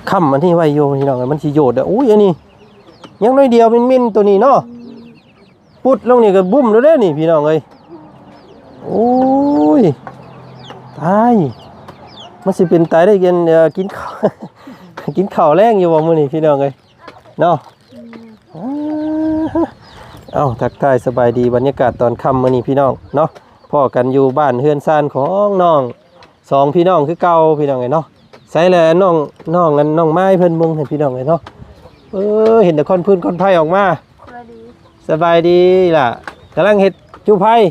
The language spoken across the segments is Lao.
ຄ້ຳອັນນີ້ໄວ້ຢູ່ພີ່ນ້ອງເອີຍ ມັນຊິໂຍດເດີ້. ໂອ້ຍ ອັນນີ້ຍັງໜ້ອຍດຽວ ມິນໆ ໂຕນີ້ເນາະ ປຸດລົງນີ້ກໍບຸ້ມແລ້ວເດ້ນີ້ພີ່ນ້ອງເອີຍ. ໂອ້ຍ ຕາຍ ມັນຊິເປັນຕາຍໄດ້ກິນ ເອີ ກິນເຂົ້າ ກິນເຂົ້າແລງຢູ່ບໍ່ມື້ນີ້ພີ່ນ້ອງເອີຍເນາະ. ເອົ້າ ທັກທາຍສະບາຍດີ ບັນຍາກາດຕອນຄ່ຳມື້ນີ້ພີ່ນ້ອງເນາະ ພໍ້ກັນຢູ່ບ້ານເຮືອນຊານຂອງນ້ອງ ສອງພີ່ນ້ອງຄືເກົ່າພີ່ນ້ອງເອີຍເນາະ. ໃສແຫຼະນ້ອງ ນ້ອງ ອັນນ້ອງມາຍເພິ່ນເບິ່ງໃຫ້ພີ່ນ້ອງເອີຍເນາະ. ເອີ ເຫັນແຕ່ຄວັນຟືນຄວັນໄຟອອກມາ. ສະບາຍດີ ສະບາຍດີລະ ກຳລັງເຮັດຈຸໄຟ. ໂດຍ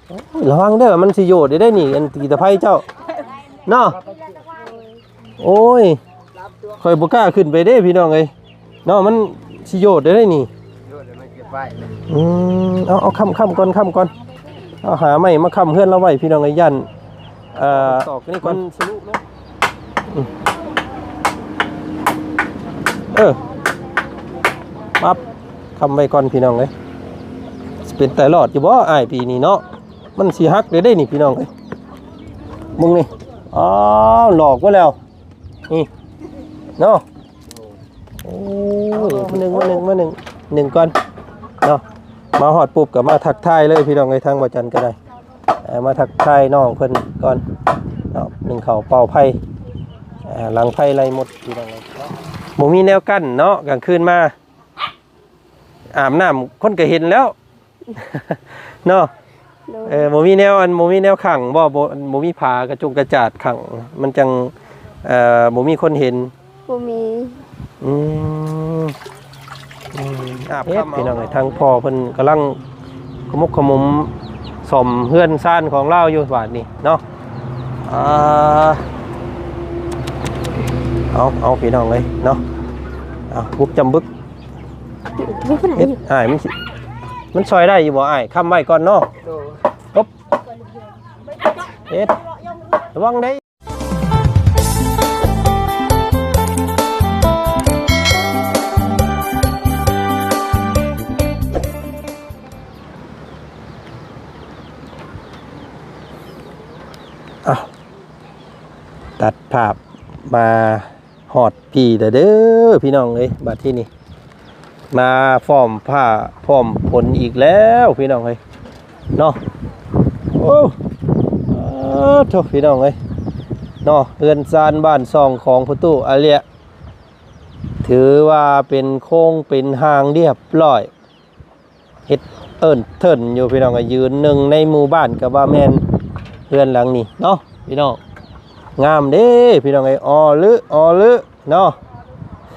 ໂອ້ຍ ລະວັງເດີ້ ມັນຊິໂຍດໄດ້ນີ້ ອັນຕີຕະໄຄເຈົ້າເນາະ. ໂອ້ຍ ຂ້ອຍບໍ່ກ້າຂຶ້ນໄປເດ້ພີ່ນ້ອງເອີຍເນາະ ມັນຊິໂຍດໄດ້ນີ້. ໂຍດແລ້ວມັນຈະໄປ. ອືມ ເອົາ ເອົາຄ້ຳ ຄ້ຳກ່ອນ ຄ້ຳກ່ອນ ເອົາຫາໄມ້ມາຄ້ຳເຮືອນລາວໄວ້ພີ່ນ້ອງເອີຍ ຢ້ານ ເອີ ຕອກນີ້ກ່ອນ. ເອີ ປັບ ຄ້ຳໄວ້ກ່ອນພີ່ນ້ອງເອີຍ. ຊິເປັນຕາລອດຢູ່ບໍ່ອ້າຍປີນີ້ເນາະ ມັນຊິຫັກໄດ້ເດ້ນີ້ພີ່ນ້ອງເອີຍ. ເບິ່ງນີ້ ອ້າວ ຫຼອກໄວ້ແລ້ວນີ້ເນາະ. ໂອ້ຍ ມາໜຶ່ງ ມາໜຶ່ງ ມາໜຶ່ງ ໜຶ່ງກ່ອນເນາະ. ມາຮອດປຸບກໍມາທັກທາຍເລີຍພີ່ນ້ອງເອີຍ ທາງບ່າວຈັນກໍໄດ້ ເອີ ມາທັກທາຍນ້ອງເພິ່ນກ່ອນເນາະ. ໜຶ້ງເຂົ້າເປົ່າໄຟ ເອີ ຫຼັງໄຟໄລ່ມົດພີ່ນ້ອງເອີຍ. ບໍ່ມີແນວກັ້ນເນາະ ກາງຄືນມາອາບນ້ຳຄົນກໍເຫັນແລ້ວເນາະ. ໂດຍ ເອີ ບໍ່ມີແນວ ອັນ ບໍ່ມີແນວຂັງບໍ່ ບໍ່ ບໍ່ມີຜ້າກະຈົງກະຈາດຂັງ ມັນຈັ່ງ ເອີ ບໍ່ມີຄົນເຫັນ. ບໍ່ມີ. ອືມ ອືມ ອາບເຮັດພີ່ນ້ອງເອີຍ ທາງພໍ່ເພິ່ນກຳລັງຂະໝົກຂະໝົມສ້ອມເຮືອນຊານຂອງລາວຢູ່ບາດນີ້ເນາະ. ອ່າ ເອົາ ເອົາ ພີ່ນ້ອງເອີຍເນາະ ເອົາ ບຸກຈຳບຶກ. ເຮັດ ອ້າຍ ມັນຊິ ມັນຊ່ອຍໄດ້ຢູ່ບໍ່ອ້າຍ? ຄ້ຳໄວ້ກ່ອນເນາະ. ໂດຍ ປຶບ ເຮັດ ລະວັງເດ້. ເອົ້າ ຕັດພາບມາ ຮອດພີ້ແລ້ວເດີພີ່ນ້ອງເອີຍ. ບັດທີນີ້ມາພ້ອມຟ້າພ້ອມຝົນອີກແລ້ວພີ່ນ້ອງເອີຍເນາະ. ໂອ້ ໂອ້ໂທ້ ພີ່ນ້ອງເອີຍເນາະ ເຮືອນຊານບ້ານຊ່ອງຂອງພໍ່ຕູ້ອາເລຍ ຖືວ່າເປັນໂຄງເປັນຮ່າງລຽບຮ້ອຍ. ເຮັດເອີ້ນເທີນຢູ່ພີ່ນ້ອງເອີຍ. ຢືນໜຶ່ງໃນໝູ່ບ້ານກໍວ່າແມ່ນເຮືອນຫຼັງນີ້ເນາະພີ່ນ້ອງ. ງາມເດ້ພີ່ນ້ອງເອີຍ ອໍລຶ ອໍລຶເນາະ. ເ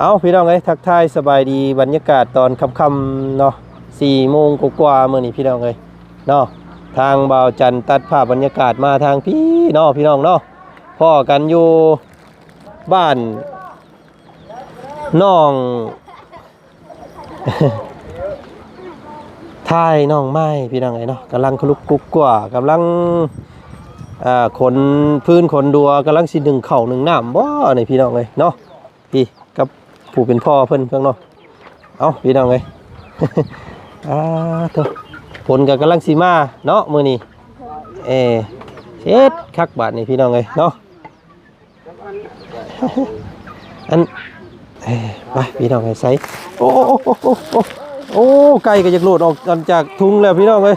ອົ້າ ພີ່ນ້ອງເອີຍ ທັກທາຍສະບາຍດີ ບັນຍາກາດຕອນຄ່ຳໆເນາະ ສີ່ໂມງກວ່າໆມື້ນີ້ພີ່ນ້ອງເອີຍເນາະ. ທາງບ່າວຈັນຕັດພາບບັນຍາກາດມາທາງພີ້ເນາະ ພີ່ນ້ອງເນາະ. ພໍ້ກັນຢູ່ບ້ານ ນ້ອງ ຖ່າຍນ້ອງໄມ້ພີ່ນ້ອງເອີຍເນາະ ກຳລັງຂະລຸກກຸກກົວ ກຳລັງ ເອີ ຂົນຟືນຂົນດັວ ກຳລັງຊິໜຶ້ງເຂົ້າໜຶ້ງນ້ຳບໍ່ນີ້ພີ່ນ້ອງເອີຍເນາະ. ພີ່ກັບຜູ້ເປັນພໍ່ເພິ່ນເພິ່ນເນາະ. ເອົ້າ ພີ່ນ້ອງເອີຍ ອາໂທ້ ຝົນກໍກຳລັງຊິມາເນາະມື້ນີ້. ເອີ ເຮັດຄັກບາດນີ້ພີ່ນ້ອງເອີຍເນາະ. ອັນ ເອີ ໄປພີ່ນ້ອງເອີຍ ໃສ ໂອ້ ໂອ້ ໂອ້ ໄກ່ກໍຢາກໂລດອອກ ອັນ ຈາກທຸງແລ້ວພີ່ນ້ອງເອີຍ.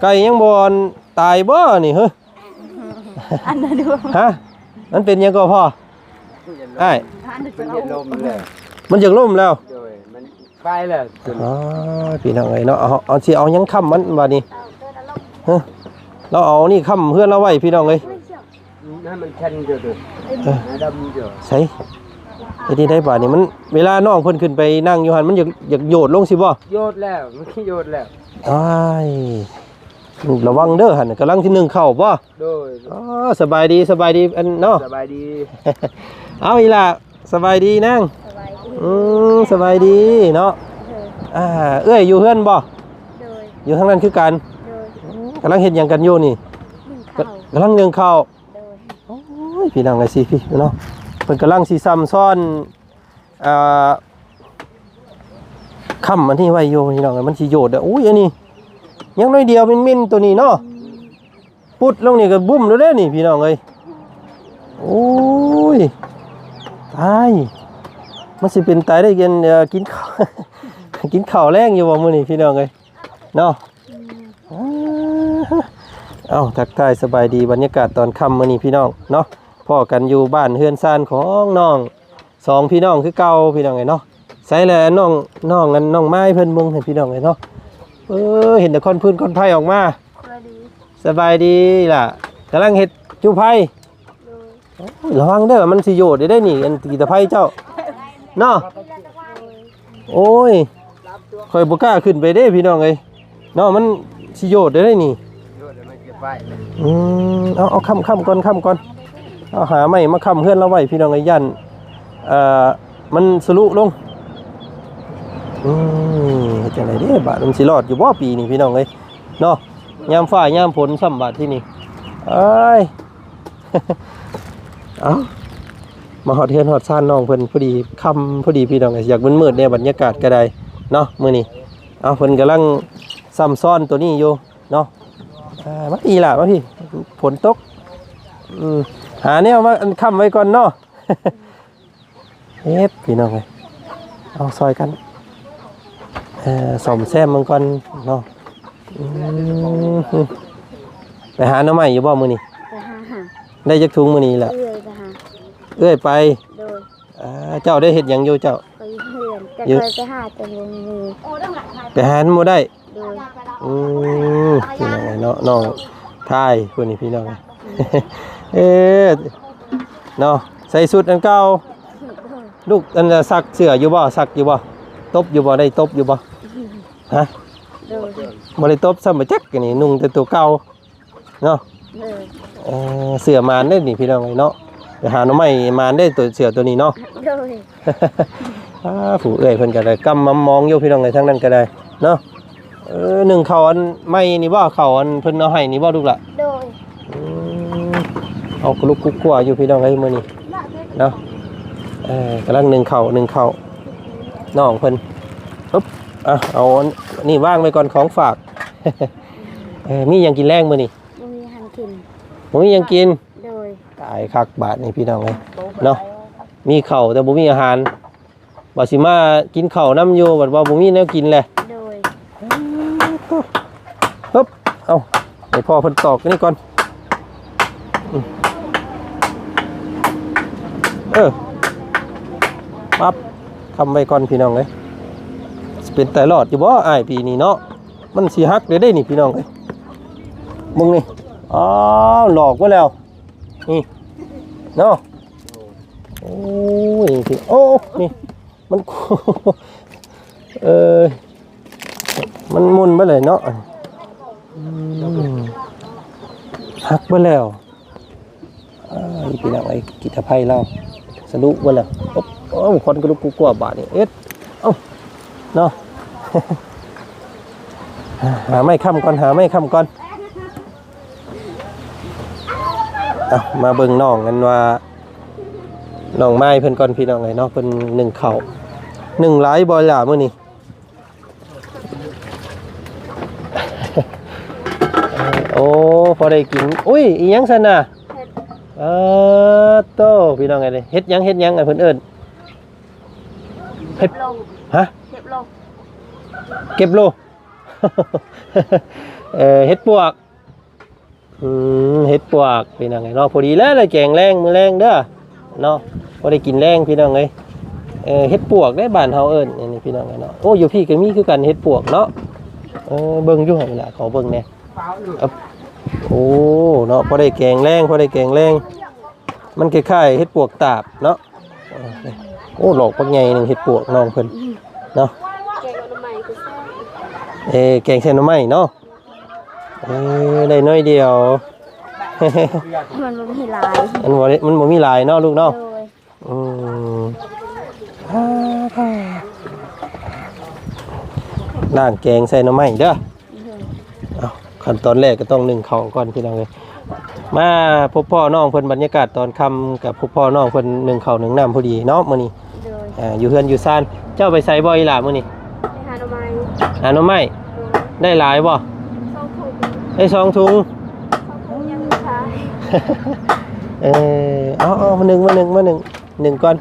ໄກ່ຍັງບໍ່ ອັນ ຕາຍບໍ່ນີ້ ຮະ? ອັນນັ້ນດູ ຮະ? ມັນເປັນຫຍັງກໍພໍ່? ອ້າຍ ມັນເປັນລົມແລ້ວ ມັນຢາກລົ້ມແລ້ວ. ໂດຍ ມັນໄປແລ້ວ. ອໍ ພີ່ນ້ອງເອີຍເນາະ ເອົາ ເອົາ ຊິເອົາຫຍັງຄ້ຳມັນບາດນີ້? ຮະ? ລາວເອົານີ້ຄ້ຳເຮືອນລາວໄວ້ພີ່ນ້ອງເອີຍ. ໃຫ້ມັນແຂງຢູ່ເດີ ເອີ ໃຫ້ດຳຢູ່. ໃສ ເຮັດຈັ່ງໃດບາດນີ້? ມັນ ເວລານ້ອງເພິ່ນຂຶ້ນໄປນັ່ງຢູ່ຫັ້ນ ມັນຢາກ ຢາກໂຍດລົງຊິບໍ່? ໂຍດແລ້ວ ມັນໂຍດແລ້ວ. ອ້າຍ ລະວັງເດີຫັ້ນ ກຳລັງຊິໜຶ້ງເຂົ້າບໍ່? ໂດຍ. ອໍ ສະບາຍດີ ສະບາຍດີ ອັນເນາະ ສະບາຍດີ. ເອົາ ອີ່ຫຼ້າ ສະບາຍດີນາງ. ສະບາຍດີ. ອືມ ສະບາຍດີເນາະ. ເອີ ອ່າ ເອື້ອຍຢູ່ເຮືອນບໍ່? ໂດຍ. ຢູ່ທາງນັ້ນຄືກັນ. ໂດຍ. ອືມ ກຳລັງເຮັດຫຍັງກັນຢູ່ນີ້? ໜຶ້ງເຂົ້າ. ກຳລັງໜຶ້ງເຂົ້າ. ໂດຍ. ໂອ້ຍ ພີ່ນ້ອງເອີຍ ຊິພີ່ເນາະ ເພິ່ນກຳລັງຊິຊ້ຳຊ້ອນ ອ່າ ຄ້ຳອັນນີ້ໄວ້ຢູ່ພີ່ນ້ອງເອີຍ ມັນຊິໂຍດເດີ້. ໂອ້ຍ ອັນນີ້ຍັງໜ້ອຍດຽວ ມິນໆ ໂຕນີ້ເນາະ. ອືມ ປຸດລົງນີ້ກໍບຸ້ມແລ້ວເດ້ນີ້ພີ່ນ້ອງເອີຍ. ໂອ້ຍ ນີ້ ມັນຊິເປັນຕາຍໄດ້ກິນ ເອີ ກິນ ກິນເຂົ້າແລງຢູ່ບໍ່ມື້ນີ້ພີ່ນ້ອງເອີຍເນາະ? ອືມ ເອົ້າ ທັກທາຍສະບາຍດີ ບັນຍາກາດຕອນຄ່ຳມື້ນີ້ພີ່ນ້ອງເນາະ ພໍ້ກັນຢູ່ບ້ານເຮືອນຊານຂອງນ້ອງ ສອງພີ່ນ້ອງຄືເກົ່າພີ່ນ້ອງເອີຍເນາະ. ໃສແຫຼະນ້ອງ ນ້ອງ ອັນ ນ້ອງໄມ້ເພິ່ນ ເບິ່ງໃຫ້ພີ່ນ້ອງເອີຍເນາະ. ເອີ ເຫັນແຕ່ຄວັນຟືນຄວັນໄຟອອກມາ. ສະບາຍດີ ສະບາຍດີຫຼ້າ ກຳລັງເຮັດຈຸໄຟ. ໂດຍ ໂອ້ຍ ລະວັງເດີ ມັນຊິໂຍດໄດ້ນີ້ ອັນກີຕາໄຟເຈົ້າເນາະ. ໂອ້ຍ ຂ້ອຍບໍ່ກ້າຂຶ້ນໄປເດ້ພີ່ນ້ອງເອີຍເນາະ ມັນຊິໂຍດໄດ້ນີ້. ໂຍດແລ້ວມັນເກັບໄວ້ ອືມ ເອົາ ເອົາຄ້ຳ ຄ້ຳກ່ອນ ຄ້ຳກ່ອນ ເອົາຫາໄມ້ມາຄ້ຳເຮືອນລາວໄວ້ພີ່ນ້ອງເອີຍ ຢ້ານ ເອີ ມັນສະລຸລົງ. ອືມ ເຮັດຈັ່ງໃດເດ້ບາດ ມັນຊິລອດຢູ່ບໍ່ປີນີ້ພີ່ນ້ອງເອີຍເນາະ? ຍາມຟ້າຍາມຝົນຊ້ຳບາດທີນີ້ ເອີຍ. ເອົ້າ ມາຮອດເຮືອນຮອດຊານນ້ອງເພິ່ນ ພໍດີຄ່ຳພໍດີພີ່ນ້ອງເອີຍ ຢາກມືດໆແດ່ ບັນຍາກາດກໍໄດ້ເນາະມື້ນີ້. ເອົ້າ ເພິ່ນກຳລັງຊ້ຳຊ້ອນໂຕນີ້ຢູ່ເນາະ. ເອີ ມາອີ່ຫຼ້າ ມາພີ້ ຝົນຕົກ. ອືມ ຫາແນວມາ ອັນ ຄ້ຳໄວ້ກ່ອນເນາະ. ເຮັດພີ່ນ້ອງເອີຍ ເອົາຊ່ອຍກັນ ເອີ ສ້ອມແຊມເບິ່ງກ່ອນເນາະ. ອືມ ໄປຫາໜໍ່ໄມ້ຢູ່ບໍ່ມື້ນີ້? ໄປຫາ ໄດ້ຈັກທຸງມື້ນີ້ລະ? ເອື້ອຍໄປຫາ ເອື້ອຍໄປ. ໂດຍ ເອີ ເຈົ້າໄດ້ເຮັດຫຍັງຢູ່ເຈົ້າ? ໄປເຮືອນ ແຕ່ຂ້ອຍໄປຫາແຕ່ບໍ່ມີ ໄປຫາບໍ່ໄດ້. ໂດຍ ອືມ ພີ່ນ້ອງເອີຍເນາະ ນ້ອງທາຍຜູ້ນີ້ພີ່ນ້ອງ ເອີ ເນາະ ໃສ່ຊຸດອັນເກົ່າ. ລູກອັນ ຊັກເສື້ອຢູ່ບໍ່? ຊັກຢູ່ບໍ່? ຕົບຢູ່ບໍ່? ໄດ້ຕົບຢູ່ບໍ່? ຮະ? ໂດຍ ບໍ່ໄດ້ຕົບຊ້ຳ ບໍ່ຈັກ ອັນນີ້ນຸ່ງແຕ່ໂຕເກົ່າເນາະ. ເອີ ເສື້ອໝານເດ້ນີ້ພີ່ນ້ອງເອີຍເນາະ ໄປຫາໜໍ່ໄມ້ໝານເດ້ ໂຕເສື້ອໂຕນີ້ເນາະ. ໂດຍ ອ່າ ຜູ້ເອື້ອຍເພິ່ນກໍໄດ້ກຳມາມອງຢູ່ພີ່ນ້ອງເອີຍ ທາງນັ້ນກໍໄດ້ເນາະ. ເອີ ໜຶ້ງເຂົ້າອັນໃໝ່ນີ້ບໍ່? ເຂົ້າອັນເພິ່ນເອົາໃຫ້ນີ້ບໍ່ລູກຫຼ້າ? ໂດຍ ອືມ ອອກກະລຸກກຸກກົວຢູ່ພີ່ນ້ອງເອີຍມື້ນີ້ເນາະ. ເອີ ກຳລັງໜຶ້ງເຂົ້າ ໜຶ້ງເຂົ້ານ້ອງເພິ່ນ. ອຶບ ອ່ະ ເອົາອັນນີ້ວາງໄວ້ກ່ອນ ຂອງຝາກ. ເອີ ມີຫຍັງກິນແລງມື້ນີ້? ບໍ່ມີຫຍັງກິນ ບໍ່ມີຫຍັງກິນ. ໂດຍ ຕາຍຄັກບາດນີ້ພີ່ນ້ອງເອີຍເນາະ ມີເຂົ້າແຕ່ບໍ່ມີອາຫານ ວ່າຊິມາກິນເຂົ້ານຳຢູ່ ບັດວ່າບໍ່ມີແນວກິນແຫຼະ. ໂດຍ ຮຶບ ເອົາ ໃຫ້ພໍ່ເພິ່ນຕອກອັນນີ້ກ່ອນ. ອືມ ເອີ ປັບ ຄ້ຳໄວ້ກ່ອນພີ່ນ້ອງເອີຍ. ຊິເປັນຕາລອດຢູ່ບໍ່ອ້າຍປີນີ້ເນາະ? ມັນຊິຫັກເດ້ ເດ້ນີ້ພີ່ນ້ອງເອີຍ ເບິ່ງນີ້. ອ້າວ ຫຼອກໄວ້ແລ້ວ ນີ້ເນາະ. ໂອ້ຍ ໂອ້ ນີ້ ມັນ ເອີ ມັນໝຸ່ນໄປເລີຍເນາະ. ອືມ ຫັກໄປແລ້ວ. ເອີ ນີ້ພີ່ນ້ອງເອີຍ ກີຕາໄຟລາວສະດຸໄປແລ້ວ. ໂອ້ ຄວັນກະລຸກກຸກກົວບາດນີ້. ເອັດ ເອົ້າ ເນາະ. ຫາໄມ້ຄ້ຳກ່ອນ ຫາໄມ້ຄ້ຳກ່ອນ. ເອົາ ມາເບິ່ງນ້ອງ ອັນວ່າ ນ້ອງໄມ້ເພິ່ນກ່ອນພີ່ນ້ອງເອີຍເນາະ. ເພິ່ນໜຶ້ງເຂົ້າ ໜຶ້ງຫຼາຍບໍ່ລະມື້ນີ້? ໂອ້ ພໍໄດ້ກິນ. ອຸ້ຍ ອີຫຍັງຊັ້ນນະ? ເຫັດ ເອີ ໂຕ ພີ່ນ້ອງເອີຍ ເຮັດຫຍັງ ເຮັດຫຍັງ ອັນເພິ່ນເອີ້ນ ເຫັດ ເກັບໂລ ຮະ? ເກັບໂລ ເກັບໂລ. ເອີ ເຫັດປວກ. ອືມ ເຫັດປວກພີ່ນ້ອງເອີຍເນາະ. ພໍດີແລ້ວ ໄດ້ແກງແລງມື້ແລງເດີເນາະ ພໍໄດ້ກິນແລງພີ່ນ້ອງເອີຍ. ເອີ ເຫັດປວກເດ້ບ້ານເຮົາເອີ້ນອັນນີ້ພີ່ນ້ອງເອີຍເນາະ. ໂອ້ ຢູ່ພີ້ກໍມີຄືກັນເຫັດປວກເນາະ. ເອີ ເບິ່ງຢູ່ຫັ້ນລະ ຂໍເບິ່ງແດ່. ໂອ້ ເນາະ ພໍໄດ້ແກງແລງ ພໍໄດ້ແກງແລງ. ມັນຄ້າຍໆເຫັດປວກຕາບເນາະ. ໂອ້ ດອກບັກໃຫຍ່ໜຶ່ງ ເຫັດປວກນ້ອງເພິ່ນເນາະ. ແກງໜໍ່ໄມ້ກໍແຊບ. ເອີ ແກງໃສ່ໜໍ່ໄມ້ເນາະ. ເອີ ໄດ້ໜ້ອຍດຽວ ມັນບໍ່ມີຫຼາຍ ມັນບໍ່ໄດ້ ມັນບໍ່ມີຫຼາຍເນາະລູກເນາະ. ໂດຍ ອືມ ລ້າງແກງໃສ່ໜໍ່ໄມ້ເດີ. ໂດຍ ເອົ້າ ຂັ້ນຕອນແລກກໍຕ້ອງໜຶ້ງເຂົ້າກ່ອນພີ່ນ້ອງເອີຍ. ມາພົບພໍ້ນ້ອງເພິ່ນ ບັນຍາກາດຕອນຄ່ຳ ກັບພົບພໍ້ນ້ອງເພິ່ນໜຶ້ງເຂົ້າໜຶ້ງນ້ຳພໍດີເນາະມື້ນີ້. ໂດຍ ອ່າ ຢູ່ເຮືອນຢູ່ຊານ. ເຈົ້າໄປໃສບໍ່ອີ່ຫຼ້າມື້ນີ້? ໄປຫາໜໍ່ໄມ້ ຫາໜໍ່ໄມ້. ໂດຍ ໄດ້ຫຼາຍບໍ່? ສອງຖົງ ໄດ້ສອງຖົງ ສອງຖົງຍັງບໍ່ຂາຍ. ເອີ ເອົາໆ ມາໜຶ້ງ ມາໜຶ້ງ ມາໜຶ້ງ ໜຶ້ງກ່ອນ.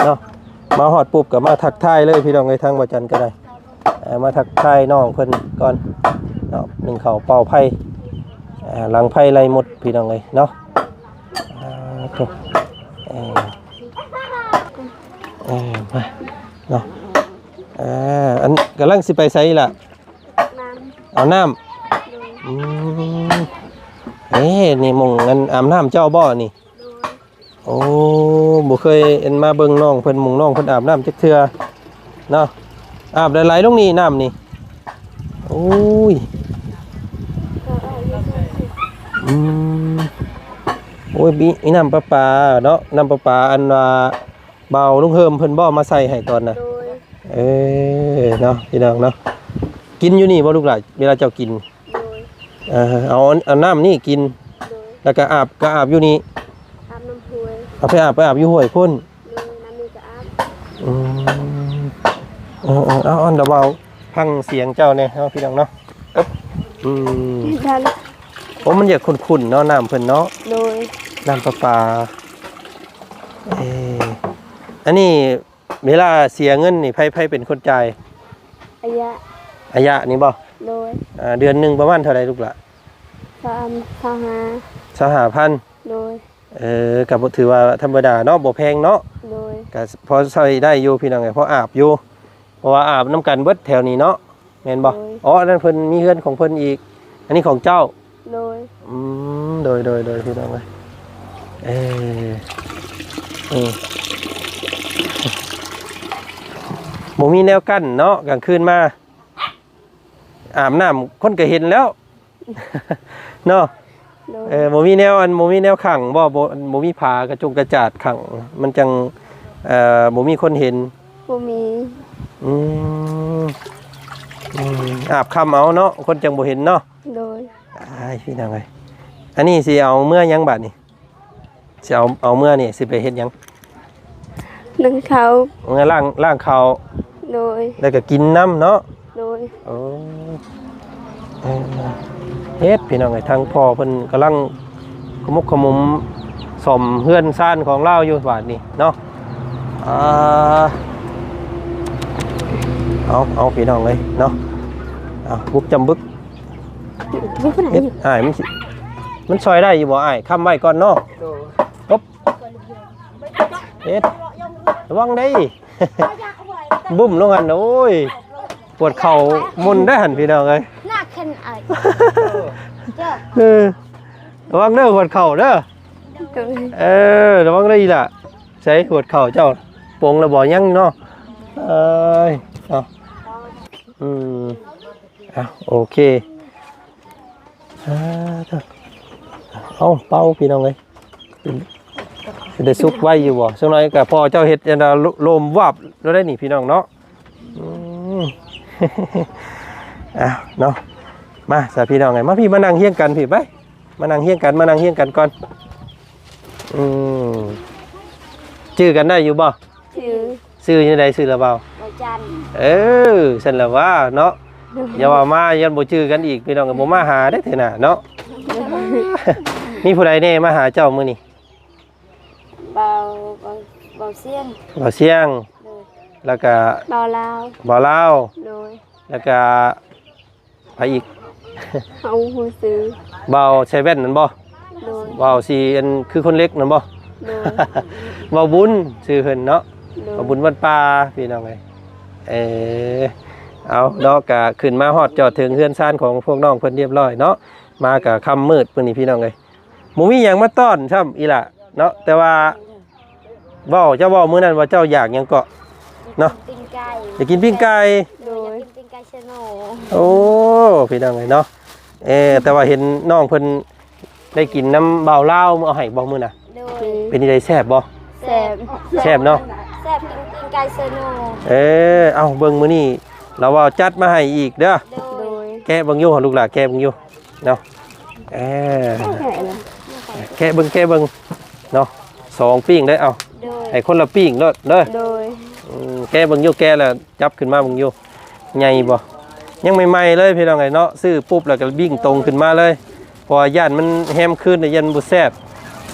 ເນາະ ມາຮອດປຸບກໍມາທັກທາຍເລີຍພີ່ນ້ອງເອີຍ ທາງບໍ່ຈັນກໍໄດ້ ເອີ ມາທັກທາຍນ້ອງເພິ່ນກ່ອນເນາະ ໜຶ້ງເຂົ້າເປົ່າໄຟ ເອີ ຫຼັງໄຟໄລ່ມົດພີ່ນ້ອງເອີຍເນາະ ເອີ ໂທ້ ເອີ ເອີ ມາເນາະ ເອີ ອັນ ກຳລັງຊິໄປໃສລະ? ອາບນ້ຳ ອາບນ້ຳ ໂດຍ ອືມ ເອີ ນີ້ໝ່ອງອັນອາບນ້ຳເຈົ້າບໍ່ນີ້? ໂດຍ ໂອ້ ບໍ່ເຄີຍເຫັນ ມາເບິ່ງນ້ອງເພິ່ນ ໝ່ອງນ້ອງເພິ່ນອາບນ້ຳຈັກເທື່ອເນາະ ອາບຫຼາຍໆລົງນີ້ ນ້ຳນີ້ ໂອ້ຍ ອືມ ໂອ້ຍ ມີ ມີນ້ຳປະປາເນາະ ນ້ຳປະປາ ອັນວ່າ ບ່າວລຸງເຮີມເພິ່ນບໍ່ມາໃສ່ໃຫ້ຕອນນະ? ໂດຍ ເອີ ເນາະ ພີ່ນ້ອງເນາະ ກິນຢູ່ນີ້ບໍ່ລູກຫຼານ ເວລາເຈົ້າກິນ? ໂດຍ ເອີ ເອົາ ເອົານ້ຳນີ້ກິນ ໂດຍ ແລ້ວກໍອາບ ກໍອາບຢູ່ນີ້ ອາບນ້ຳຫ້ວຍ ເອົາໄປອາບ ໄປອາບຢູ່ຫ້ວຍພຸ້ນ ໂດຍ ນ້ຳນີ້ກໍອາບ ອືມ ເອີໆ ເອົາ ອັນດະເບົາ ຟັງສຽງເຈົ້າແດ່ເນາະ ພີ່ນ້ອງເນາະ ອຶບ ອືມ ໂອ້ ມັນຢາກຂຸ້ນໆເນາະ ນ້ຳເພິ່ນເນາະ ໂດຍ ນ້ຳປະປາ ເອີ ອັນນີ້ ເວລາເສຍເງິນນີ້ ໃຜ ໃຜເປັນຄົນຈ່າຍ? ອາຍະ ອາຍະນີ້ບໍ່? ໂດຍ ອ່າ ເດືອນໜຶ່ງປະມານເທົ່າໃດລູກຫຼະ? ສາມ ຊາວຫ້າ ຊາວຫ້າພັນ ໂດຍ ເອີ ກໍບໍ່ ຖືວ່າທຳມະດາເນາະ ບໍ່ແພງເນາະ ໂດຍ ກໍພໍໃຊ້ໄດ້ຢູ່ພີ່ນ້ອງເອີຍ ພໍອາບຢູ່ ເພາະວ່າອາບນຳກັນເບິດແຖວນີ້ເນາະ ແມ່ນບໍ່? ໂດຍ ອໍ ອັນນັ້ນເພິ່ນມີເຮືອນຂອງເພິ່ນອີກ ອັນນີ້ຂອງເຈົ້າ? ໂດຍ ອືມ ໂດຍ ໂດຍ ໂດຍ ພີ່ນ້ອງເອີຍ ເອີ ເອີ ບໍ່ມີແນວກັ້ນເນາະ ກາງຄືນມາອາບນ້ຳຄົນກໍເຫັນແລ້ວ ເນາະ ໂດຍ ເອີ ບໍ່ມີແນວ ອັນ ບໍ່ມີແນວຂັງບໍ່? ບໍ່ ບໍ່ມີຝາກະຈົກກະຈາດຂັງ ມັນຈັ່ງ ເອີ ບໍ່ມີຄົນເຫັນ ບໍ່ມີ ອືມ ອືມ ອາບຄ່ຳເອົາເນາະ ຄົນຈັ່ງບໍ່ເຫັນເນາະ ໂດຍ ອ້າຍ ພີ່ນ້ອງເອີຍ ອັນນີ້ຊິເອົາເມືອຫຍັງບາດນີ້? ຊິເອົາ ເອົາເມືອນີ້ຊິໄປເຮັດຫຍັງ? ໜຶ້ງເຂົ້າ ເມືອລ້າງ ລ້າງເຂົ້າ ໂດຍ ແລ້ວກໍກິນນຳເນາະ ໂດຍ ໂອ້ ເອີ ເຮັດ ພີ່ນ້ອງເອີຍ ທາງພໍ່ເພິ່ນກຳລັງຂະໝຸກຂະໝຸມສ້ອມເຮືອນຊານຂອງລາວຢູ່ບາດນີ້ເນາະ ອ່າ ເອົາ ເອົາ ພີ່ນ້ອງເອີຍເນາະ ເອົາ ບຸກຈຳບຶກ ເຮັດ ອ້າຍ ມັນຊິ ມັນຊ່ອຍໄດ້ຢູ່ບໍ່ອ້າຍ? ຄ້ຳໄວ້ກ່ອນເນາະ ໂດຍ ປຶບ ເຮັດ ລະວັງເດ້ ບຸ້ມລົງຫັ້ນ ໂອ້ຍ ປວດເຂົ່າໝຸ່ນເດ້ຫັ້ນ ພີ່ນ້ອງເອີຍ ໜັກແຄ່ນໄອ ເອີ ລະວັງເດີ ປວດເຂົ່າເດີ ໂດຍ ເອີ ລະວັງເດີອີ່ຫຼ້າ ໃສ ປວດເຂົ່າເຈົ້າ ປົງລະບໍ່? ຍັງເນາະ ເອີຍ ເອົາ ອືມ ອ່ະ ໂອເຄ ອ່າ ເອົາ ເປົ່າ ພີ່ນ້ອງເອີຍ ເປັນ ເປັນໄດ້ສຸກໄວຢູ່ບໍ່? ຈັກໜ້ອຍກໍພໍເຈົ້າເຮັດອັນນ່າ ໂລມວາບແລ້ວໄດ໋ນີ້ ພີ່ນ້ອງເນາະ ອືມ ອ່ະ ເນາະ ມາຊະ ພີ່ນ້ອງເອີຍ ມາພີ້ ມານັ່ງຮຽງກັນພີ້ ໄປ ມານັ່ງຮຽງກັນ ມານັ່ງຮຽງກັນກ່ອນ ອືມ ຈື່ກັນໄດ້ຢູ່ບໍ່? ຊື່ ຊື່ຈັ່ງໃດ? ຊື່ລະເບົາ ເບົາຈັນ ເອີ ຊັ້ນລະວ່າເນາະ ໂດຍ ຢ່າວ່າມາ ຢ້ານບໍ່ຈື່ກັນອີກ ພີ່ນ້ອງກໍບໍ່ມາຫາເດ້ເທື່ອໜ້າເນາະ ໂດຍ ມີຜູ້ໃດແດ່ມາຫາເຈົ້າມື້ນີ້? ເບົາ ເບົາ ເບົາຊຽງ ເບົາຊຽງ ໂດຍ ແລ້ວກະ ເບົາລາວ ເບົາລາວ ໂດຍ ແລ້ວກະ ໃຜອີກ? ເຮົາຮູ້ຊື່ ບ່າວໃສ່ແວ່ນນັ້ນບໍ່? ໂດຍ ບ່າວສີອັນຄືຄົນເລັກນັ້ນບໍ່? ໂດຍ ບ່າວບຸນຊື່ເພິ່ນເນາະ ໂດຍ ບ່າວບຸນວັດປ່າ ພີ່ນ້ອງເອີຍ ເອີ ເອົາເນາະ ກະຂຶ້ນມາຮອດຈອດເຖິງເຮືອນຊານຂອງພວກນ້ອງເພິ່ນຮຽບຮ້ອຍເນາະ ມາກະຄ່ຳມືດມື້ນີ້ ພີ່ນ້ອງເອີຍ ບໍ່ມີຫຍັງມາຕ້ອນຊ້ຳອີ່ຫຼ້າເນາະ ແຕ່ວ່າ ເວົ້າ ເຈົ້າເວົ້າມື້ນັ້ນວ່າເຈົ້າຢາກຫຍັງເກາະເນາະ? ປີ້ງໄກ່ ຢາກກິນປີ້ງໄກ່ ໂດຍ ຢາກກິນປີ້ງໄກ່ເຊໂນ ໂອ້ ພີ່ນ້ອງເອີຍເນາະ ເອີ ແຕ່ວ່າເຫັນນ້ອງເພິ່ນໄດ້ກິນນຳບ່າວລາວເອົາໃຫ້ບໍ່ມື້ນະ? ໂດຍ ເປັນຈັ່ງໃດ ແຊບບໍ່? ແຊບ ແຊບເນາະ ແຊບ ກິນປີ້ງໄກ່ເຊໂນ ເອີ ເອົ້າ ເບິ່ງມື້ນີ້ລາວວ່າຈັດມາໃຫ້ອີກເດີ ໂດຍ ແກະເບິ່ງຢູ່ ລູກຫຼ້າແກະເບິ່ງຢູ່ ເນາະ ເອີ ແກະເບິ່ງ ແກະເບິ່ງເນາະ ສອງປີ້ງເດີ້ ເອົາ ໂດຍ ໃຫ້ຄົນລະປີ້ງໂລດເດີ້ ໂດຍ ອືມ ແກະເບິ່ງຢູ່ ແກະແລ້ວຈັບຂຶ້ນມາເບິ່ງຢູ່ ໃຫຍ່ບໍ່? ຍັງໃໝ່ໆເລີຍ ພີ່ນ້ອງເອີຍເນາະ ຊື້ປຸບແລ້ວກໍບິ້ງຕົງຂຶ້ນມາເລີຍ ເພາະວ່າຢ້ານມັນແຮມຄືນ ຢ້ານມັນບໍ່ແຊບ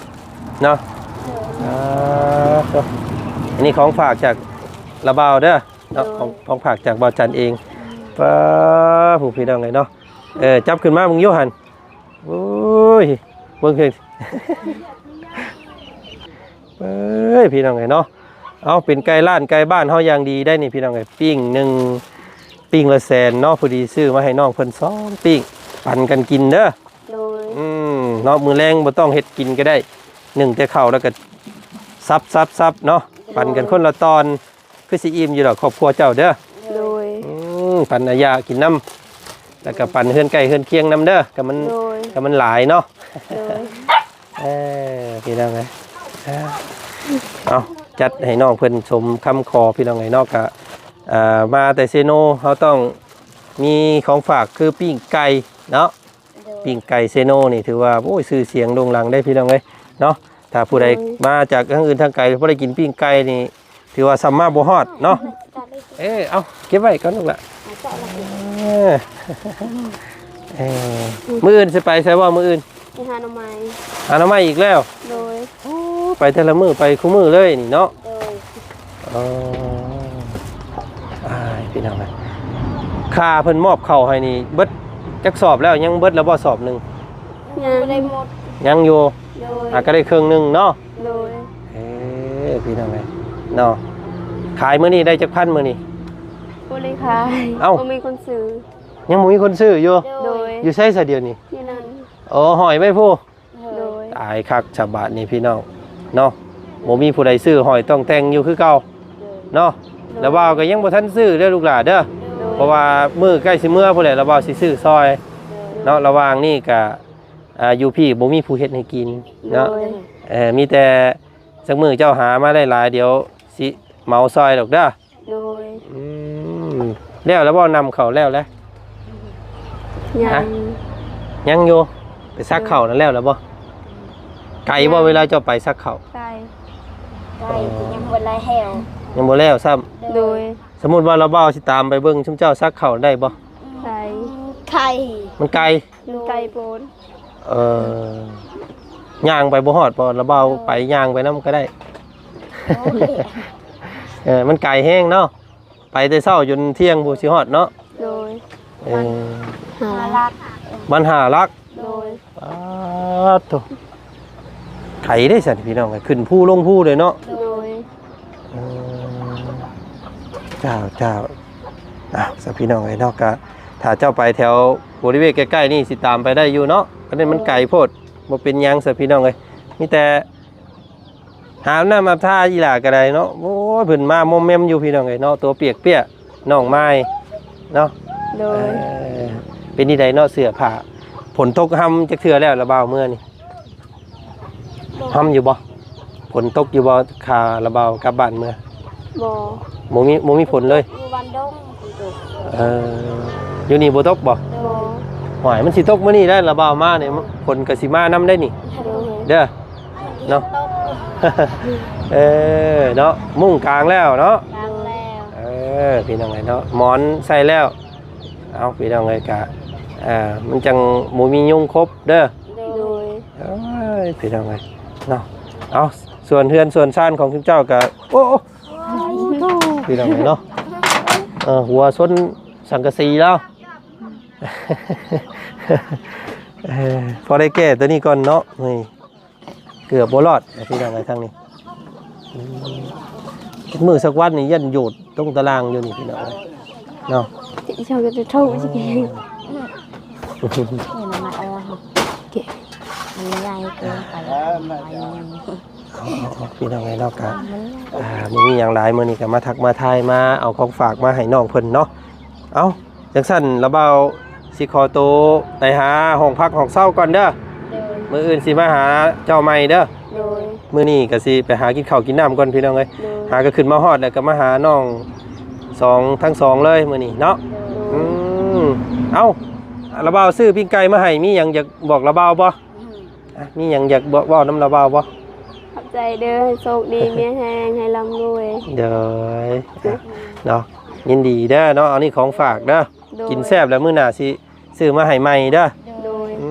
ເນາະ ອ່າ ໂທ້ ອັນນີ້ຂອງຝາກຈາກລາວບ່າວເດີເນາະ ໂດຍ ຂອງ ຂອງຝາກຈາກບ່າວຈັນເອງ. ອືມ ປ້າ ຜູ້ ພີ່ນ້ອງເອີຍເນາະ ເອີ ຈັບຂຶ້ນມາເບິ່ງຢູ່ຫັ້ນ. ໂອ້ຍ ເບິ່ງເພິ່ນ ເອີຍ ພີ່ນ້ອງເອີຍເນາະ ເອົາ ເປັນໄກ່ລ້ານໄກ່ບ້ານເຮົາຢ່າງດີໄດ໋ນີ້ ພີ່ນ້ອງເອີຍ. ປີ້ງໜຶ່ງ ປີ້ງລະແສນເນາະ ພໍດີຊື້ມາໃຫ້ນ້ອງເພິ່ນສອງປີ້ງ ປັນກັນກິນເດີ. ໂດຍ ອືມ ເນາະ ມື້ແລງບໍ່ຕ້ອງເຮັດກິນກໍໄດ້ ໜຶ້ງແຕ່ເຂົ້າແລ້ວກໍສັບໆໆເນາະ ໂດຍ ປັນກັນຄົນລະຕອນ ຄືຊິອີ່ມຢູ່ດອກຄອບຄົວເຈົ້າເດີ. ໂດຍ ອືມ ປັນອາຢາກິນນຳ ແລ້ວກໍປັນເຮືອນໃກ້ເຮືອນຄຽງນຳເດີ ກໍມັນ ໂດຍ ກໍມັນຫຼາຍເນາະ. ໂດຍ ເອີ ພີ່ນ້ອງເອີຍ ເອົາ ຈັດໃຫ້ນ້ອງເພິ່ນສົມຄຳຂໍ ພີ່ນ້ອງເອີຍເນາະ. ກະ ເອີ ມາແຕ່ເຊໂນ ເຮົາຕ້ອງມີຂອງຝາກຄືປີ້ງໄກ່ເນາະ. ໂດຍ ປີ້ງໄກ່ເຊໂນນີ້ຖືວ່າ ໂອ້ຍ ຊື່ສຽງໂດ່ງດັງເດ້ ພີ່ນ້ອງເອີຍເນາະ. ຖ້າຜູ້ໃດ ໂດຍ ມາຈາກທາງອື່ນທາງໄກ ບໍ່ໄດ້ກິນປີ້ງໄກ່ນີ້ ຖືວ່າສ່ຳມາບໍ່ຮອດເນາະ. ເອີ ເອົາ ເກັບໄວ້ກ່ອນລູກຫຼ້າ. ເອີ ເອີ ມື້ອື່ນຊິໄປໃສບໍ່ ມື້ອື່ນ? ໄປຫາໜໍ່ໄມ້. ຫາໜໍ່ໄມ້ອີກແລ້ວ? ໂດຍ ໂອ້ ໄປແຕ່ລະມື້ ໄປຄູ່ມື້ເລີຍນີ້ເນາະ. ໂດຍ ອໍ ອ້າຍ ພີ່ນ້ອງເອີຍ ຄ່າເພິ່ນມອບເຂົ້າໃຫ້ນີ້ເບິດຈັກສອບແລ້ວ? ຍັງເບິດແລ້ວບໍ່ສອບໜຶ່ງ? ຍັງ ຍັງຢູ່. ໂດຍ ອ່າ ກໍໄດ້ເຄິ່ງໜຶ່ງເນາະ. ໂດຍ ເອີ ພີ່ນ້ອງເອີຍເນາະ ຂາຍມື້ນີ້ໄດ້ຈັກພັນມື້ນີ້? ບໍ່ໄດ້ຂາຍ. ເອົ້າ ບໍ່ມີຄົນຊື້. ຍັງບໍ່ມີຄົນຊື້ຢູ່? ໂດຍ ຢູ່ໃສຊະດຽວນີ້? ຢູ່ນັ້ນ. ອໍ ຫ້ອຍໄວ້ພຸ້ນ. ໂດຍ ຕາຍຄັກສະບາດນີ້ ພີ່ນ້ອງເນາະ ບໍ່ມີຜູ້ໃດຊື້ ຫ້ອຍຕ້ອງແຕ່ງຢູ່ຄືເກົ່າເນາະ. ໂດຍ ລາວບ່າວກໍຍັງບໍ່ທັນຊື້ເດີລູກຫຼ້າເດີ. ໂດຍ ເພາະວ່າມື້ໃກ້ຊິເມືອພຸ້ນແຫຼະ ລາວບ່າວຊິຊື້ຊ່ອຍເນາະ. ໂດຍ ລະຫວ່າງນີ້ກະ ອ່າ ຢູ່ພີ້ບໍ່ມີຜູ້ເຮັດໃຫ້ກິນເນາະ. ໂດຍ ເອີ ມີແຕ່ ຈັກມື້ເຈົ້າຫາມາໄດ້ຫຼາຍ ດຽວຊິເໝົາຊ່ອຍດອກເດີ. ໂດຍ ອືມ ແລ້ວແລ້ວບໍ່ ນຳເຂົ້າແລ້ວແລ້ວ? ຍັງ ຮະ? ຍັງຢູ່. ໄປສັກເຂົ້ານັ້ນແລ້ວແລ້ວບໍ່? ໄກບໍ່ ເວລາເຈົ້າໄປສັກເຂົ້າ? ໄກ ໄກ ຍັງບໍ່ໄດ້ແລ້ວ ຍັງບໍ່ແລ້ວຊ້ຳ. ໂດຍ ສົມມຸດວ່າລາວບ່າວຊິຕາມໄປເບິ່ງຊຸມເຈົ້າສັກເຂົ້າໄດ້ບໍ່? ໄກ ໄກ ມັນໄກ. ມັນໄກໂພດ. ເອີ ຍ່າງໄປບໍ່ຮອດບໍ່? ລາວບ່າວໄປ ຍ່າງໄປນຳກໍໄດ້. ໂອ້ຍ ເອີ ມັນໄກແຮງເນາະ ໄປແຕ່ເຊົ້າຈົນທ່ຽງພຸ້ນຊິຮອດເນາະ. ໂດຍ ເອີ ຫ້າຫຼັກ ມັນຫ້າຫຼັກ. ໂດຍ ປາດໂທ້ ໄກເດ້ຊັ້ນ ພີ່ນ້ອງເອີຍ ຂຶ້ນພູລົງພູເລີຍເນາະ. ໂດຍ ເອີ ເຈົ້າ ເຈົ້າ ເອົາ ຊັ້ນ ພີ່ນ້ອງເອີຍເນາະ ກະຖ້າເຈົ້າໄປແຖວບໍລິເວນໃກ້ໆນີ້ ຊິຕາມໄປໄດ້ຢູ່ເນາະ. ອັນນີ້ມັນໄກໂພດ ບໍ່ເປັນຫຍັງຊັ້ນ ພີ່ນ້ອງເອີຍ ມີແຕ່ຫາບນ້ຳອາບທ່າອີ່ຫຼ້າກໍໄດ້ເນາະ. ໂອ້ຍ ເພິ່ນມາມົມແມມຢູ່ ພີ່ນ້ອງເອີຍເນາະ ຕົວປຽກໆ ນ້ອງມາຍເນາະ. ໂດຍ ເອີ ເປັນຈັ່ງໃດເນາະ ເສື້ອຜ້າ ຝົນຕົກຮຳຈັກເທື່ອແລ້ວລະບ່າວ ເມືອນີ້? ຮຳຢູ່ບໍ່? ຝົນຕົກຢູ່ບໍ່ ຂ້າລະບ່າວກັບບ້ານເມືອ? ບໍ່ ບໍ່ມີ ບໍ່ມີຝົນເລີຍ. ຢູ່ບ້ານດົງຝົນຕົກ. ເອີ ຢູ່ນີ້ບໍ່ຕົກບໍ່? ບໍ່. ໂອ້ຍ ມັນຊິຕົກມື້ນີ້ໄດ໋ ລະບ່າວມານີ້ ຝົນກໍຊິມານຳໄດ໋ນີ້. ໂດຍ ເດີ ເນາະ. ເອີ ເນາະ ມຸ້ງກາງແລ້ວເນາະ. ກາງແລ້ວ. ເອີ ພີ່ນ້ອງເອີຍເນາະ ໝອນໃສ່ແລ້ວ. ເອົາ ພີ່ນ້ອງເອີຍ ກະ ເອີ ມັນຈັ່ງບໍ່ມີຍຸງຄົບເດີ. ໂດຍ ເອີຍ ພີ່ນ້ອງເອີຍເນາະ. ເອົາ ສ່ວນເຮືອນສ່ວນຊານຂອງຊຸມເຈົ້າກະ ໂອ້ ໂອ້ ພີ່ນ້ອງເອີຍເນາະ ເອີ ຫົວຊົນສັງກະສີແລ້ວ. ເອີ ພໍໄດ້ແກ້ຕົວນີ້ກ່ອນເນາະ. ນີ້ ເກືອບບໍ່ລອດ ພີ່ນ້ອງເອີຍ ທາງນີ້. ອືມ ຈັກມື້ສັກວັນນີ້ຢ້ານໂຍດລົງຕາລ່າງຢູ່ນີ້ ພີ່ນ້ອງເອີຍເນາະ. ເຈົ້າກໍຈະໂທດຊິເກ ມັນໃຫຍ່ເກີນໄປ. ເອົາ ເອົາ ເອົາ ພີ່ນ້ອງເອີຍເນາະ ກະ ອ່າ ບໍ່ມີຫຍັງຫຼາຍ ມື້ນີ້ກໍມາທັກມາທາຍ ມາເອົາຂອງຝາກມາໃຫ້ນ້ອງເພິ່ນເນາະ. ເອົາ ຈັ່ງຊັ້ນລະບ່າວຊິຂໍໂຕໄປຫາຫ້ອງພັກຫ້ອງເຊົາກ່ອນເດີ. ໂດຍ ມື້ອື່ນຊິມາຫາເຈົ້າໃໝ່ເດີ. ໂດຍ ມື້ນີ້ກໍຊິໄປຫາກິນເຂົ້າກິນນ້ຳກ່ອນ ພີ່ນ້ອງເອີຍ. ໂດຍ ຫາກໍຂຶ້ນມາຮອດແລ້ວກໍມາຫານ້ອງສອງ ທັງສອງເລີຍມື້ນີ້ເນາະ. ໂດຍ ອືມ ເອົ້າ ລະບ່າວຊື້ປີ້ງໄກ່ມາໃຫ້ ມີຫຍັງຢາກບອກລະບ່າວບໍ່? ອືມ ອ່ະ ມີຫຍັງຢາກບອກ ເວົ້ານຳລະບ່າວບໍ່? ຂອບໃຈເດີ ໃຫ້ໂຊກດີ ມີແຮງ ໃຫ້ລ່ຳລວຍ. ໂດຍ ອ່ະ ເນາະ ຍິນດີເດີເນາະ. ອັນນີ້ຂອງຝາກເດີ. ໂດຍ ກິນແຊບແລ້ວ ມື້ໜ້າຊິຊື້ມາໃຫ້ໃໝ່ເດີ. ໂດຍ ອື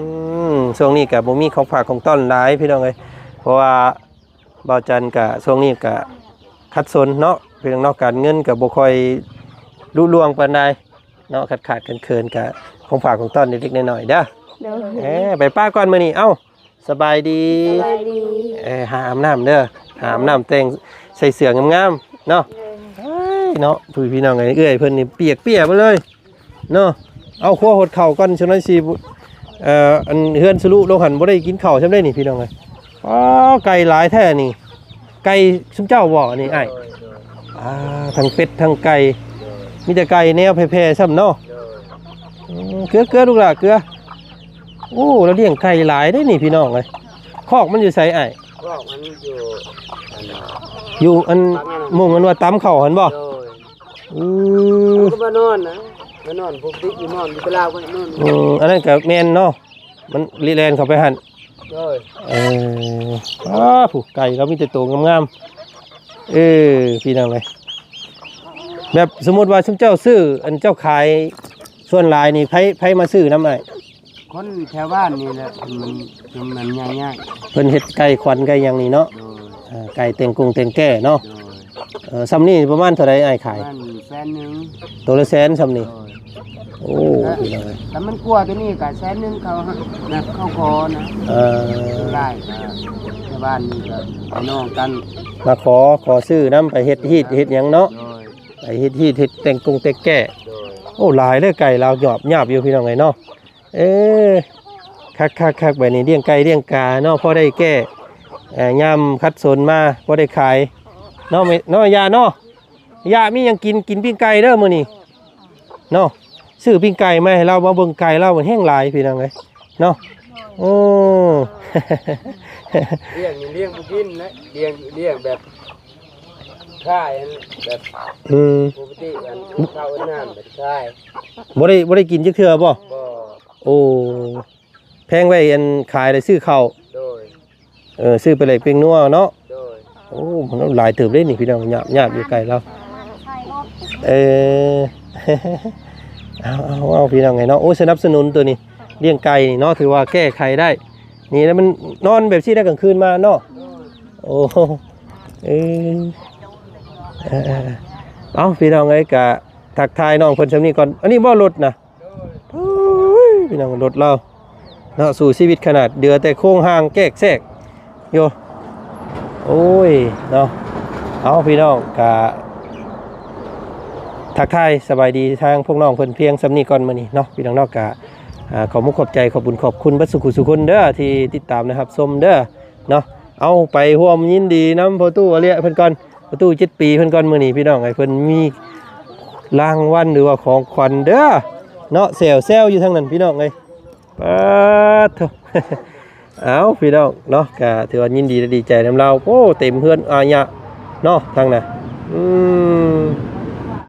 ມ ຊ່ວງນີ້ກະບໍ່ມີຂອງຝາກຂອງຕ້ອນຫຼາຍ ພີ່ນ້ອງເອີຍ ເພາະວ່າບ່າວຈັນກະ ຊ່ວງນີ້ກະ ຂັດສົນເນາະ ພີ່ນ້ອງເນາະ ການເງິນກໍບໍ່ຄ່ອຍລຸລ່ວງປານໃດເນາະ ຂາດໆເຂີນໆ ກະຂອງຝາກຂອງຕ້ອນເລັກໆນ້ອຍໆເດີ. ໂດຍ ເອີ ໄປປ້າກ່ອນມື້ນີ້. ເອົ້າ ສະບາຍດີ ສະບາຍດີ. ເອີ ຫາອາບນ້ຳເດີ ຫາອາບນ້ຳແຕ່ງໃສ່ເສື້ອງາມໆເນາະ. ໂດຍ ເອີຍເນາະ ພີ່ນ້ອງເອີຍ ເອື້ອຍເພິ່ນນີ້ປຽກເປຍໝົດເລີຍເນາະ. ເອົາ ຄົວຫົດເຂົ້າກ່ອນ ຊັ້ນໜ້ອຍຊິ ເອີ ອັນເຮືອນສະລຸລົງຫັ້ນ ບໍ່ໄດ້ກິນເຂົ້າຊ່ຳໃດນີ້ ພີ່ນ້ອງເອີຍ. ອໍ ໄກ່ຫຼາຍແທ້ນີ້ ໄກ່ຊຸມເຈົ້າບໍ່ນີ້ອ້າຍ? ໂດຍ ໂດຍ ອ່າ ທັງເປັດທັງໄກ່ ໂດຍ ມີແຕ່ໄກ່ແນວແຜ່ໆຊ້ຳເນາະ. ໂດຍ ອືມ ເກືອ ເກືອລູກຫຼ້າ ເກືອ. ໂອ້ ລາວລ້ຽງໄກ່ຫຼາຍເດ້ນີ້ ພີ່ນ້ອງເອີຍ. ຄອກມັນຢູ່ໃສອ້າຍ? ຄອກມັນຢູ່ອັນ ຢູ່ອັນ ປາກນັ້ນນະ ໝ່ອງອັນວ່າຕຳເຂົ້າຫັ້ນບໍ່? ໂດຍ ອືມ ມັນກໍມານອນນະ ມານອນປົກຕິຢູ່ ນອນຢູ່ຕະລາວກໍນອນ. ອືມ ອັນນັ້ນກໍແມ່ນເນາະ ມັນແລ່ນເຂົ້າໄປຫັ້ນ. ໂດຍ ເອີ ອ້າ ຜູ້ໄກ່ລາວມີແຕ່ໂຕງາມໆ. ເອີ ພີ່ນ້ອງເອີຍ ແບບສົມມຸດວ່າຊຸມເຈົ້າຊື້ ອັນເຈົ້າຂາຍສ່ວນຫຼາຍນີ້ ໃຜ ໃຜມາຊື້ນຳອ້າຍ? ຄົນແຖວບ້ານນີ້ແຫຼະ ມັນ ມັນຍາກໆ ເພິ່ນເຮັດໄກ່ຂວັນໄກ່ຫຍັງນີ້ເນາະ. ໂດຍ ເອີ ໄກ່ແຕ່ງກົງແຕ່ງແກ້ເນາະ. ໂດຍ ເອີ ຊ່ຳນີ້ປະມານເທົ່າໃດອ້າຍຂາຍ? ປະມານແສນໜຶ່ງ ໂຕລະແສນຊ່ຳນີ້. ໂດຍ ໂອ້ ແລ້ວ ພີ່ນ້ອງເອີຍ ແລ້ວມັນກວ່າໂຕນີ້ກໍແສນໜຶ່ງ ເຂົາ ແບບເຂົາຂໍນະ. ເອີ ຫຼາຍກໍແຖວບ້ານນີ້ກໍພີ່ນ້ອງກັນມາຂໍ ຂໍຊື້ນຳ ໄປເຮັດຮີດເຮັດຫຍັງເນາະ. ໂດຍ ໄປເຮັດຮີດເຮັດແຕ່ງກົງແຕ່ງແກ້. ໂດຍ ໂອ້ ຫຼາຍເດີ ໄກ່ລາວຫຍອບຫຍາບຢູ່ ພີ່ນ້ອງເອີຍເນາະ. ເອີ ຄັກໆໆ ແບບນີ້ລ້ຽງໄກ່ລ້ຽງກາເນາະ ພໍໄດ້ແກ້ ເອີ ຍາມຂັດສົນມາ ພໍໄດ້ຂາຍເນາະ ແມ່ເນາະ ຍ່າເນາະ. ຍ່າມີຫຍັງກິນ ກິນປີ້ງໄກ່ເດີມື້ນີ້ເນາະ. ຊື້ປີ້ງໄກ່ມາໃຫ້ລາວ ມາເບິ່ງໄກ່ລາວ ມັນແຮງຫຼາຍ ພີ່ນ້ອງເອີຍເນາະ. ໂອ້ ລ້ຽງນີ້ລ້ຽງບໍ່ກິນນະ ລ້ຽງ ລ້ຽງແບບຂາຍ ແບບ ອືມ ປົກກະຕິອັນເຂົ້າອັນນ້ຳແບບຂາຍ ບໍ່ໄດ້ ບໍ່ໄດ້ກິນຈັກເທື່ອບໍ່? ບໍ່. ໂອ້ ແພງໄວ້ອັນຂາຍແລ້ວຊື້ເຂົ້າ. ໂດຍ ເອີ ຊື້ໄປເລັກເປັງນົວເນາະ. ໂດຍ ໂອ້ ມັນຫຼາຍເຕີບເດ້ນີ້ ພີ່ນ້ອງ ຍາບ ຍາບຢູ່ໄກ່ລາວ. ເອີ ເອົາ ເອົາ ເອົາ ພີ່ນ້ອງເອີຍເນາະ. ໂອ້ ສະໜັບສະໜູນໂຕນີ້ ລ້ຽງໄກ່ນີ້ເນາະ ຖືວ່າແກ້ໄຂໄດ້. ນີ້ແຫຼະ ມັນນອນແບບຊີ້ໄດ້ກາງຄືນມາເນາະ. ໂອ້ ເອີ ເອີ ເອີ ເອົາ ພີ່ນ້ອງເອີຍ ກະທັກທາຍນ້ອງເພິ່ນຊ່ຳນີ້ກ່ອນ. ອັນນີ້ບໍ່ລົດນະ? ໂອ້ຍ ພີ່ນ້ອງ ລົດລາວເນາະ ສູ້ຊີວິດຂະໜາດ ເຫຼືອແຕ່ໂຄງຮ່າງແຈກແຊກຢູ່. ໂອ້ຍເນາະ ເອົາ ພີ່ນ້ອງ ກະທັກທາຍສະບາຍດີທາງພວກນ້ອງເພິ່ນພຽງຊ່ຳນີ້ກ່ອນມື້ນີ້ເນາະ ພີ່ນ້ອງເນາະ. ກະ ອ່າ ຂອບມຸກຂອບໃຈ ຂອບບຸນຂອບຄຸນເບິດສູ່ຜູ້ສູ່ຄົນເດີ ທີ່ຕິດຕາມ ແລະ ຮັບຊົມເດີເນາະ. ເອົາ ໄປຮ່ວມຍິນດີນຳພໍ່ຕູ້ອາເລຍເພິ່ນກ່ອນ. ປະຕູເຈັດປີເພິ່ນກ່ອນມື້ນີ້ ພີ່ນ້ອງເອີຍ ເພິ່ນມີລາງວັນ ຫຼືວ່າຂອງຂວັນເດີເນາະ. ແຊວໆຢູ່ທາງນັ້ນ ພີ່ນ້ອງເອີຍ ປາດໂທ້. ເອົາ ພີ່ນ້ອງເນາະ ກະຖືວ່າຍິນດີ ແລະ ດີໃຈນຳລາວ. ໂອ້ ເຕັມເຮືອນອາຍະເນາະ ທາງນັ້ນ. ອືມ